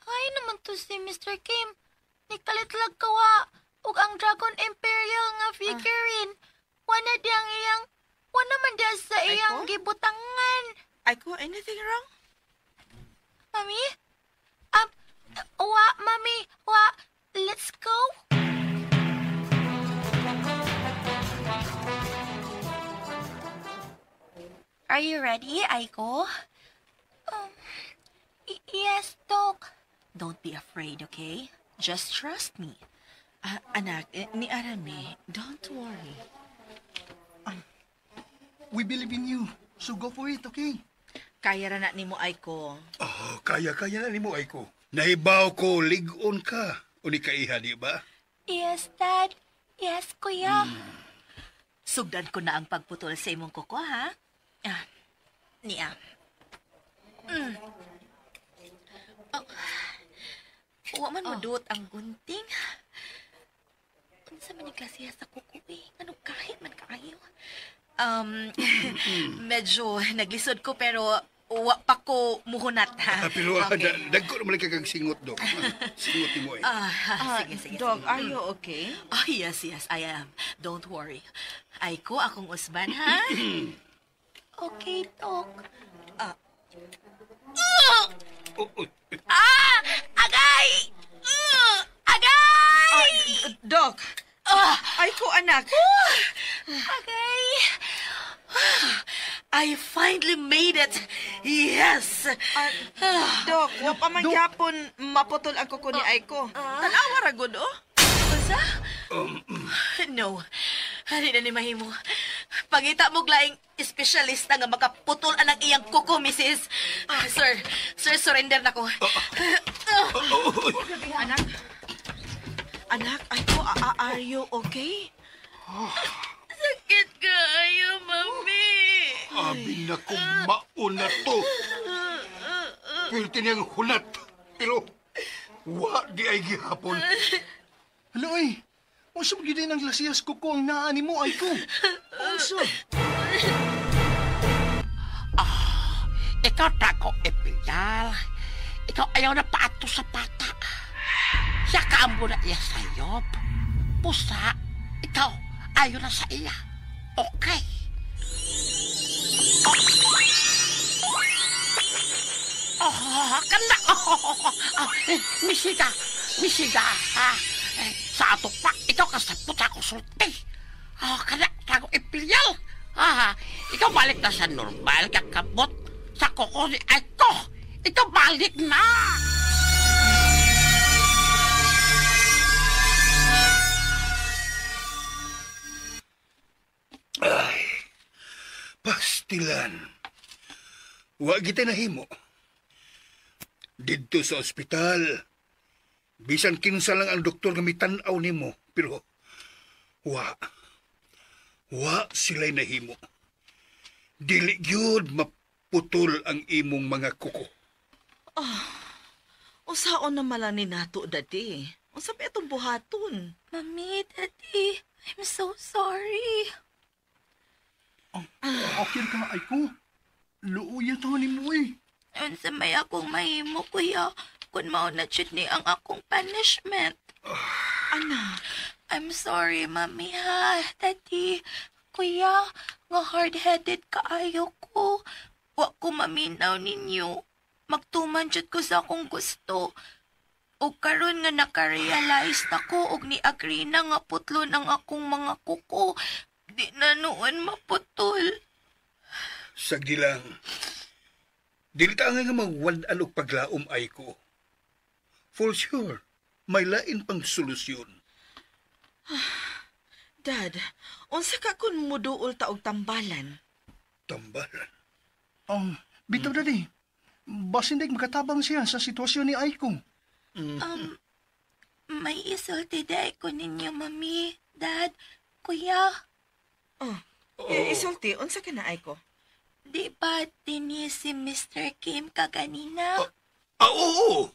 ay naman to si Mr. Kim. Nikalitlag kawa. Ug ang Dragon Imperial nga figurine. Wala di ang iyang, wala man diya sa iyang Aiko? gibutangan. Aiko, anything wrong? Mami? Wa, Mami, wa. Let's go. Are you ready, Aiko? Yes, Doc. Don't be afraid, okay? Just trust me. Ah, anak, ni Arami, don't worry. We believe in you. So go for it, okay? Kaya ra na nimo, Aiko. Oh, kaya-kaya na nimo, Aiko. Nahibaw ko, ligon ka. Uni ka iha, di ba? Yes, Dad. Yes, Kuya. Sugdan ko na ang pagputol sa imong kuko, ha? Ah, niya. Oh. Wa man moduot ang gunting. Unsa man ni klase sa kuko eh? Ano kahit man kaayo? Medyo naglisod ko pero Wa pa ko muhunat, ha? Pero Okay. dagko naman kag singot, Dok. Singot ni mo eh. Ah, sige, sige. Dog, sige. are you okay? Oh, yes, yes, I am. Don't worry. Ay ko akong usban, ha? Okay, Dok. Oh, oh. Ah! Agay! Agay! Dok! Ay ko, anak! Agay! I finally made it! Yes! Dok, wa pa man gyapon maputol ang kuko ni Aiko. Tanawa ra gud, oh. Unsa? No. Hindi na ni mahimo. Pangita mo laing espesyalista nga makaputol anang iyang kuko, Mrs. Sir, sir, surrender na ko. Anak. Anak, Aiko, are you okay? Sakit kaayo, mami. Abi na kong mauna to. Pwede niyang hunat. Pero, wa di ay gihapon. Hala, oy. Unsa gyud ang lasiyas kuko ang naa nimo ay ko? Unsa? Ikaw, Taco Imperial. Ikaw ayaw na paato sa bata. Siya kaambo na iya sayop. Pusa, ikaw ayaw na sa iya. Okay. Oh, kanda. Oh, misiga, misiga. Ha? Sa ato pa, ikaw kasapot ako sulti. Oh, kana, Taco Imperial. Ah, ikaw balik na sa normal, kakabot. Sa kuko ni Aiko. Ikaw balik na. Ay, pastilan. Wa kita nahimo. Didto sa ospital. Bisan kinsa lang ang doktor nga mitan-aw nimo, pero wa. Wa sila'y nahimo. Dili gyud maputol ang imong mga kuko. Usaon na malang ni nato, Daddy. Unsa pa itong buhaton? Mami, Daddy, I'm so sorry. Okay ka ay ko. Luoy to nimo eh. Unsa may akong mahimo, kuya, kung mao na jud ni ang akong punishment. Anak, I'm sorry, Mami, ha? Daddy, kuya, nga hard-headed kaayo ko. Wa ko maminaw ninyo. Magtuman jud ko sa akong gusto. O karon nga nakarealize na ko og ni-agree na nga putlon ang akong mga kuko. Di na noon maputol. Sagdi lang. Dili ta nga magwad-an og paglaom ay ko. For sure, may lain pang solusyon. Dad, unsa ka kun muduol ta og tambalan? Tambalan. Bitaw Daddy. Basin dig makatabang siya sa sitwasyon ni Aiko. May isulti day ko ninyo, Mami, Dad, Kuya. Oh. Isulti, unsa ka na, Aiko? Di ba dini si Mr. Kim kaganina? Oo.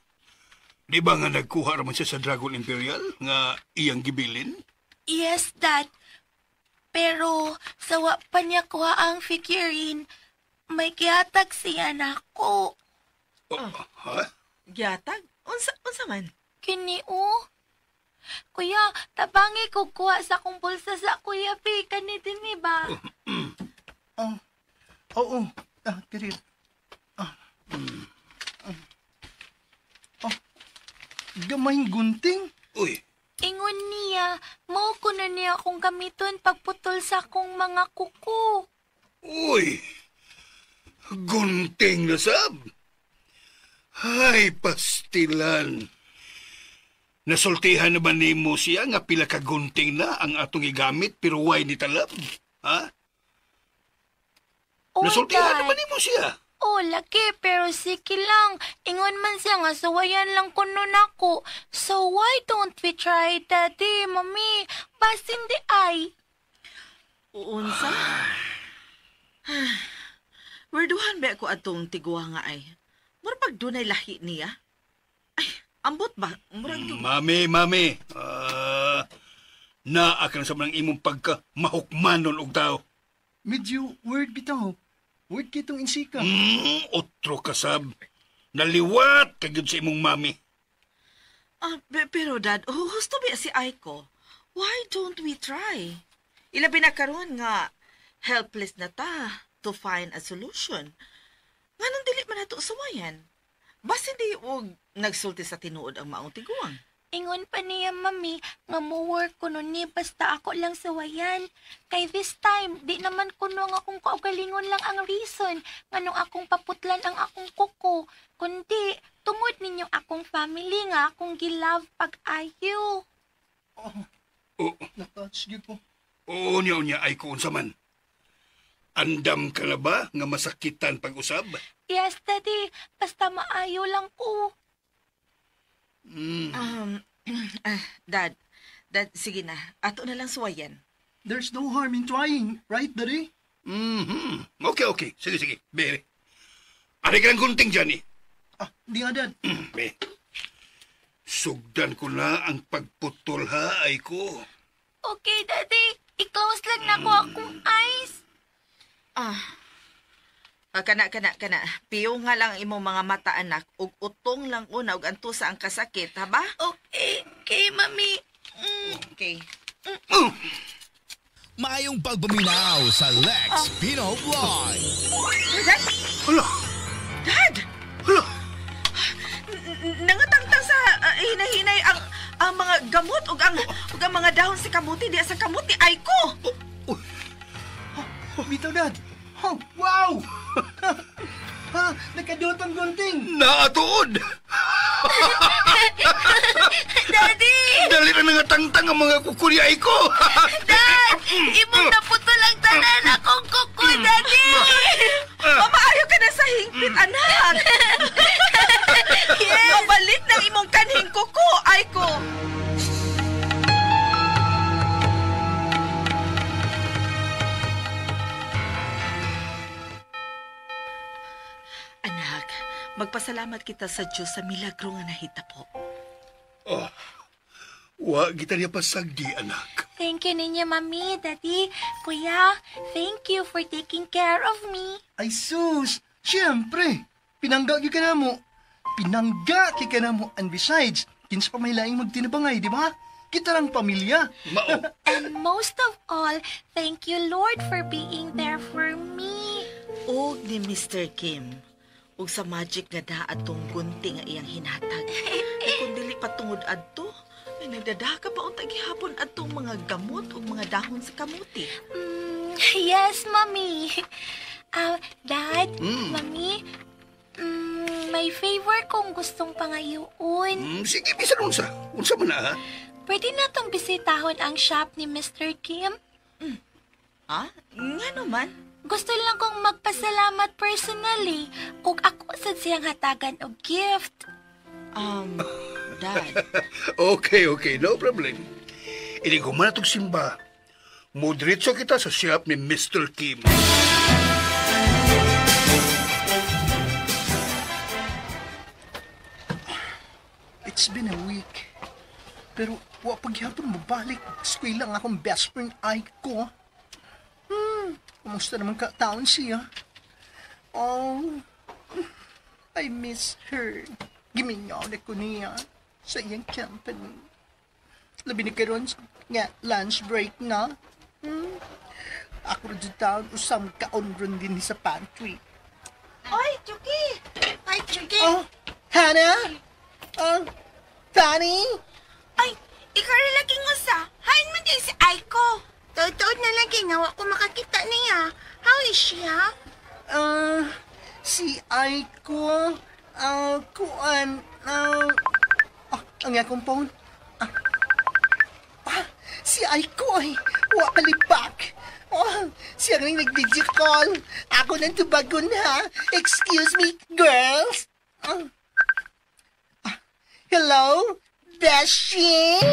Di ba nga nagkuha raman siya sa Dragon Imperial nga iyang gibilin? Yes, Dad. Pero sa wa pa niya kuha ang figurine, may gihatag siya nako. Oh, ha? Gihatag? Unsa man? Kini o. Kuya, tabangi ko kuha sa akong bulsa sa Kuya P. Kani din ba? Oh. Oo. Ah, kirit. Ah. Oh. Gamayng gunting. Uy, Ingon niya, mao ko na niya akong gamiton pagputol sa akong mga kuko. Uy! Gunting na sab! Ay, pastilan! Nasultihan na ba nimo siya nga pila ka gunting na ang atong igamit pero why ni talab? Ha? Oy, Nasultihan na Dad. ba nimo siya? Oh, laki, pero sige lang. Ingon man siya nga, suwayan lang kuno nako. So why don't we try, Daddy, Mami? Basin di ay. Unsa? Werduhan ba ako atong tiguwa nga ay? Mura pag dunay lahi niya? Ay, ambot ba? Murag Mami, mami. Naa ka na sa mga imong pagka mahukmanon og tao. Medyo weird bitaw. Word kitong insika. Otro kasab. Naliwat ka gyud sa imong mami. Pero Dad, husto ba si Aiko? Why don't we try? Ilabi na karon nga helpless na ta to find a solution. Nganong dili man nato suwayan? Basin di og nagsulti sa tinuod ang maong tiguang. Ingon pa niya, mami, nga mo-work kuno ni basta ako lang sawayan. Kay this time, di naman kuno ang akong kaugalingon lang ang reason nganong akong paputlan ang akong kuko. Kundi, tungod ninyo akong family nga akong gilove pag-ayo. Oh, Na-touch gyud ko. Oo niya niya ay ko unsa man. Andam ka na ba nga masakitan pag-usab? Yes, Daddy, basta maayo lang ko. Dad, sige na. Ato na lang suwayan. There's no harm in trying, right, Daddy? Mm-hmm. Okay. Sige. Be. Ari ka ng gunting dyan eh. Di nga, Dad. Be. Sugdan ko na ang pagputol ha, ay ko. Okay, Daddy. I-close lang na ko akong eyes. Kana. Piyo nga lang ang imong mga mata, anak. Ug utong lang una, ug antusa ang kasakit, ha ba? Okay, mami. Okay. Maayong pagpaminaw sa Lex Pino Vlog. Dad! Hala! Dad! Hala! Nangatangtang sa hinahinay ang mga gamot ug ang mga dahon sa kamuti diya sa kamuti ay ko. Bitaw, Dad. Oh, wow! Ha, nakaduot ang gunting. Naatuod! Daddy! Dali na nangatangtang ang mga kukuli ay ko! Dad! Imong naputol ang tanan akong kuko, Daddy! Mamaayo ka na sa hingpit, anak! Yes! Mabalik ng imong kanhing kuko, ay ko! Anak, magpasalamat kita sa Diyos sa milagro nga nahita po. Oh, wa kita niya pasagdi, anak. Thank you ninyo, Mami, Daddy, Kuya. Thank you for taking care of me. Ay, sus! Siyempre! Pinangga ka na mo. Pinangga ka na mo. And besides, kinsa pa may laing magtinabangay, di ba? Kita lang pamilya. Mao. And most of all, thank you, Lord, for being there for me. Og ni Mr. Kim. Ug sa magic nga daa atong gunting nga iyang hinatag. Ay kung dili pa tungod adto, ay nagdadaka pa unta gihapon atong mga gamot ug mga dahon sa kamuti. Yes, Mami. Dad, Mami, may favor kong gustong pangayoon. Sige, bisan unsa. Unsa man na, ha? Pwede na tong bisitahon ang shop ni Mr. Kim? Ah? Nga naman. Gusto lang kong magpasalamat personally ug ako sad siyang hatagan og gift. Dad. Okay, no problem. Inig human atong simba. Modiretso kita sa shop ni Mr. Kim. It's been a week. Pero wa paghapon mabalik. Eskwela ang akong best friend ay ko. Kumusta naman ka taon siya? Oh, I miss her. Gimingaw na ko niya sa iyang company. Labi ni karon nga lunch break na. Ako rin sa taon, usam kaon rin din sa pantry. Oy, Chucky! Ay, Chucky! Oh, Hannah? Oh, Fanny? Ay, ikaw rin laging usa. Hain man din si Aiko. Taod-taod na lagi nga, wa ko makakita niya. How is she, ha? Si Aiko, kuan, ang akong phone. Si Aiko ay, wa kalibak. Oh, siya rin nag-video call. Ako nang tubagon, ha? Excuse me, girls. Hello, Beshi?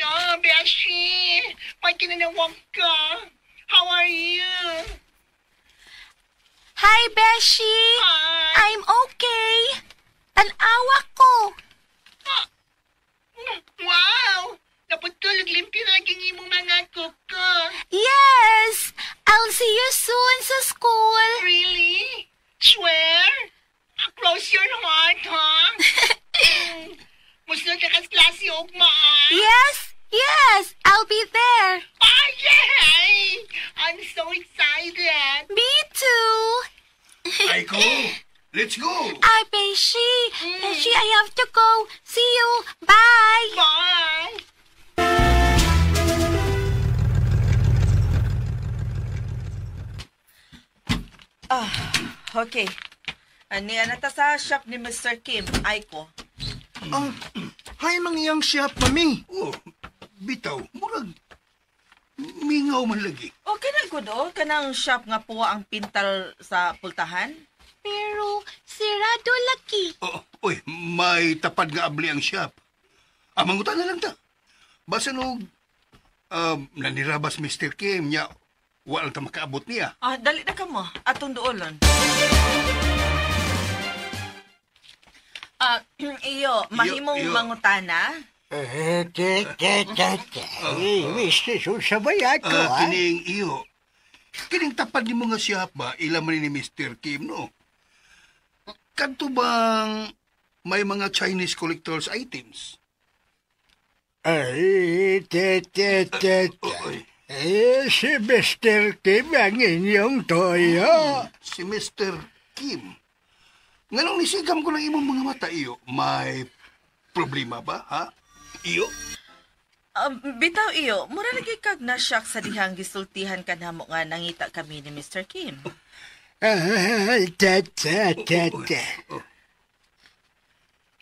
Oh, Beshi, may kinanawag ka. How are you? Hi, Beshi. Hi. I'm okay. Tan-awa ko. Wow! Kaputol, limpyo na lagi imong mga kuko. Yes! I'll see you soon sa school. Really? Swear? Close your heart, huh? Musunod ka kas klase, ugma. Yes! Yes! I'll be there. Oh, yay! I'm so excited. Me too. Aiko, let's go. Ay, Beshi. Beshi, I have to go. See you. Bye. Bye. Okay. Ani na ta sa shop ni Mr. Kim, Aiko. Hay mang iyang shop, mami. Oh, bitaw, murag mingaw man lagi. Okay na gud oh, kanang shop nga puwa ang pintal sa pultahan. Pero, sirado laki. Oh, uy, may tapad nga abli ang shop. Mangutan na lang ta. Basta no, nanirabas Mr. Kim niya, wala ta makaabot niya. Dali na ka mo, atong duolon. Iyo, mahimong Iyo. mangutana. Kining iyo. Kining tapad ni mga shop ba, ila man ni Mr. Kim, no? Kadto bang may mga Chinese collectors items? Ay, te. Eh, si Mr. Kim ang inyong toyo. Si Mr. Kim. Nganong nisigam ko ng imong mga mata, iyo, may problema ba, ha? Iyo? Bitaw iyo, mura lagi kag na-shock sa dihang gisultihan ka namo nga nangita kami ni Mr. Kim. Ay, te.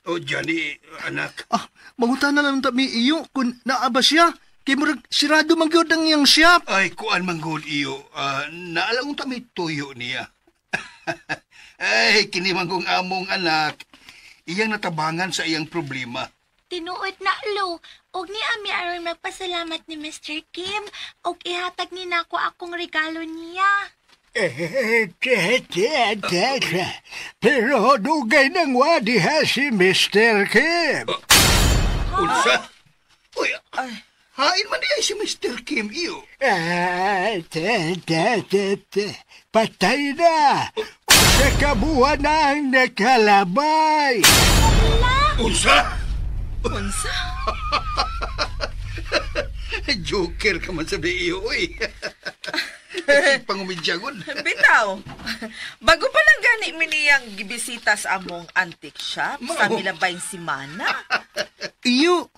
Oh, Johnny, anak. Mangutan na lang ta mi iyo kung naa ba siya. Kay murag sirado man gyud ang iyang shop. Ay, kuan man gud iyo. Naalang ta may tuyo niya. Ay, kini man kong among anak. Iyang natabangan sa iyang problema. Tinuod na, lo. Og ni ami aron magpasalamat ni Mr. Kim. Og ihatag ni nako akong regalo niya. Te. Pero dugay nang wadi ha si Mr. Kim. Unsa? Uy, hain man niya si Mr. Kim iyo. Ay, te. Patay na. Sa kabuhan na ang nakalabay. Unsa? Unsa? Joker ka man sa iyo, uy. Pangumidyagon. Bitaw. Bago pa lang gani mi niyang gibisita sa among antique shop sa Milabayng Simana. Iyo,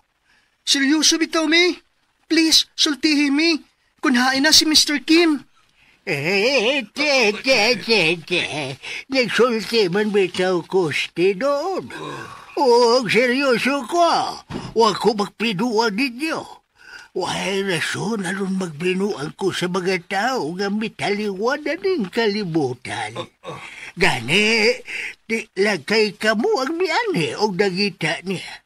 seryoso bitaw mi. Please, sultihi mi. Kun hain na si Mr. Kim. Te. Nagsulti man bitaw ko doon. O, seryoso ko. Huwag ko magpinuan ninyo. Wahey rason aron magbinuan ko sa mga tao nga mitaliwan na ning kalibutan. Gani, di lagkay kamo ang mianhi og nagita niya.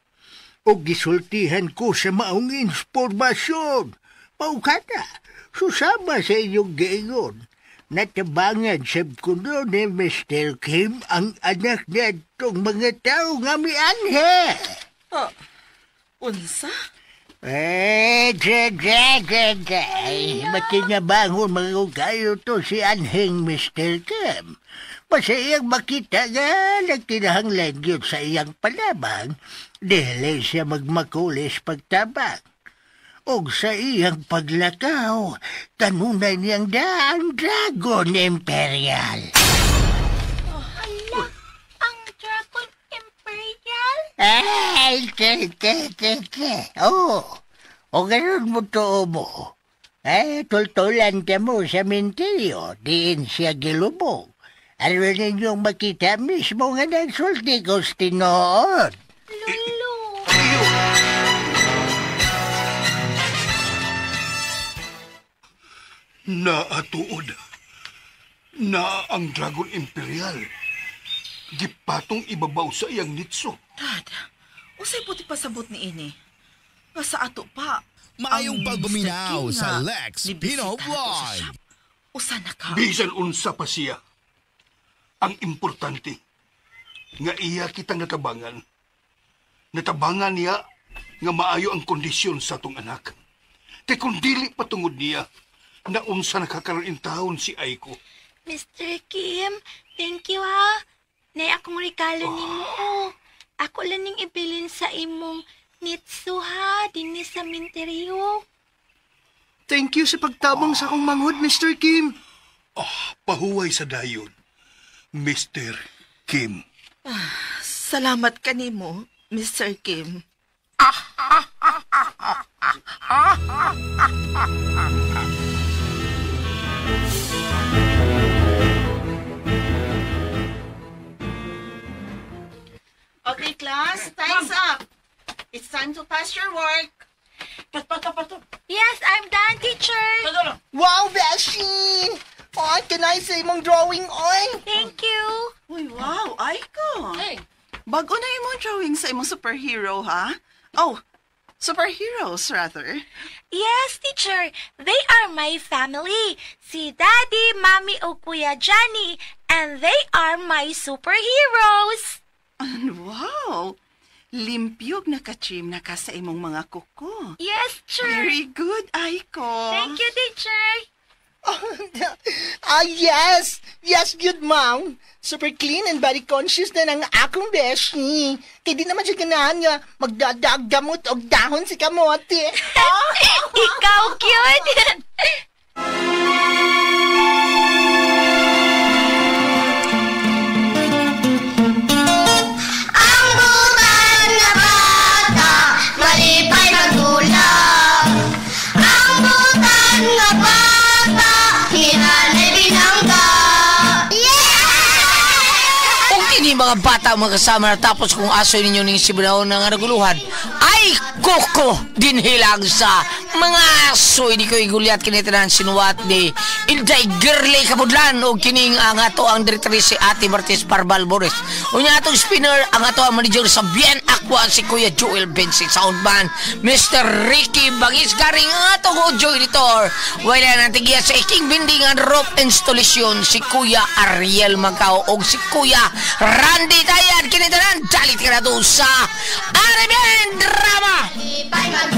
Og gisultihan ko sa maong informasyon. Paukata, susama sa inyong giingon. Natabangan sa kuno ni Mr. Kim ang anak niya itong mga tao nga mianhi. Oh, unsa? Eh, matinabangon mga kayo to si anhing Mr. Kim. Basta iyang makita nga nagtinahanglan yun sa iyang palabang, dili siya magmakulis pagtabang. Og sa iyang paglakaw, kanunay niyang daang Dragon Imperial. Hala, ang Dragon Imperial? Ay, te. Oo, o ganun mo to mo. Eh, tultulan ka mo sa mintilyo, diin siya gilubog. Ano ninyong makita mismo nga nagsulti ko sa tinood. Lolo. Naatuod. Na ang Dragon Imperial. Gipatong ibabaw sa iyang nitso. Dad, usay puti pasabot ni ini. Nga sa ato pa. Maayong pagpaminaw sa Lex Pino Vlog. Usa na ka. Bisan unsa pa siya. Ang importante, nga iya kitang natabangan. Natabangan niya nga maayo ang kondisyon sa atong anak. Kay kung dili patungod niya, naunsa nakakaroon in taon si Aiko. Mr. Kim, thank you ha. Nay akong regalo nimo. Oh. Ako lang ning ibilin sa imong nitso ha, dinhi sa minteryo. Thank you sa pagtabang sa akong manghod, Mr. Kim. Pahuway sa dayon, Mr. Kim. Salamat kanimo, Mr. Kim. Okay, class, time's up. It's time to pass your work. Yes, I'm done, teacher. Wow, Beshi! Oy, can I say mong drawing, oy? Thank you. Uy, wow, Aiko. Bago na imong drawing sa imong superhero, ha? Oh, superheroes, rather. Yes, teacher. They are my family. Si Daddy, Mommy, o Kuya Johnny. And they are my superheroes. And wow, limpyog na ka-trim na ka sa imong mga kuko. Yes, teacher. Very good, Aiko. Thank you, teacher. Ah, yes! Yes, good, ma'am. Super clean and body conscious na ng akong beshi. Kaya di naman siya ganahan nga magdadaggamot og dahon si kamote. Ikaw, cute. Ang butan na bata, malipay magulap. Ang butan na bata, hinanay binangga. Yeah! Kung kini mga bata mga kasama na tapos kung aso ninyo ning sibunahon nga naguluhan, ay koko dinhilang sa mga aso. Hindi ko igulyat kinitanan sinuwat ni Inday Girly Kabudlan o kining ang ato ang directrice si Ate Martis Parbal Boris. Unya atong spinner ang ato ang manager sa Bien Aqua si Kuya Joel Bensi, soundman Mr. Ricky Bangis garing ang atong audio editor. Wala nang tigiya sa iking binding ang rope installation si Kuya Ariel Macao o si Kuya Randy Tayan. Kinitanan dalit ka na doon sa Arabian Drama. Malipay magulap.